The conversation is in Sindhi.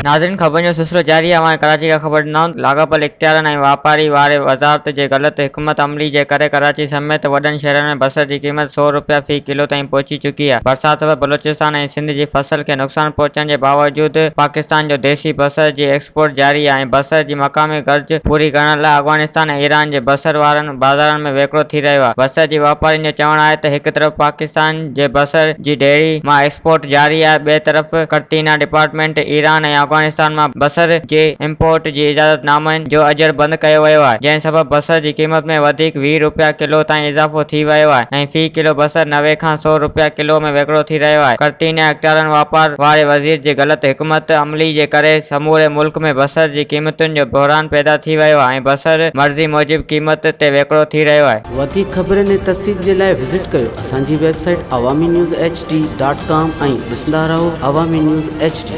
ناظرين خبرن جو سلسلو جاري آهي اوهان کي ڪراچي کان خبر ڏنائون ته لاڳاپيل اختيارن ۽ واپاري واري وزارت جي غلط حڪمت عملي جي ڪري ڪراچي سميت وڏن شهرن ۾ بصر جي قيمت سئو روپيا في ڪلو تائين پهچي چڪي آهي برسات سبب بلوچستان ۽ سنڌ جي فصل کي نقصان پهچڻ جي باوجود پاڪستان جو ديسي بصر جي ايڪسپورٽ جاري آهي ۽ بصر جي مقامي گهرج پوري ڪرڻ لاء افغانستان ۽ ايران جي بصر وارن بازارن ۾ ويڪرو ٿي رهيو آهي. بصر جي واپارين جو چوڻ آهي ته هڪ طرف پاڪستان جي بصر جي ڍيري مان ايڪسپورٽ جاري آهي ٻئي طرف قرنطينه ڊپارٽمينٽ ايران ۽ افغانستان مان بصر جي امپورٽ جي اجازت نامن جو اجر بند ڪيو ويو آهي جنهن سبب بصر جي قيمت ۾ وڌيڪ 20 روپيا ڪلو تائين اضافو ٿي ويو آهي ۽ في ڪلو بصر 90 کان سئو روپيا ڪلو ۾ ويڪرو ٿي رهيو آهي. قرنطينه اختيارن واپار واري وزير جي غلط حڪمت عملي جي ڪري سموري ملڪ ۾ بصر جي قيمتن جو بحران پيدا ٿي ويو آهي ۽ بصر مرضي موجب قيمت تي ويڪرو ٿي رهيو آهي. وڌيڪ خبرن ۽ تفصيل جي لاء وزٽ ڪيو اسان جي website Awami news H D dot com ۽ ڏسندا رهو عوامي نيوز ايڇ ڊي.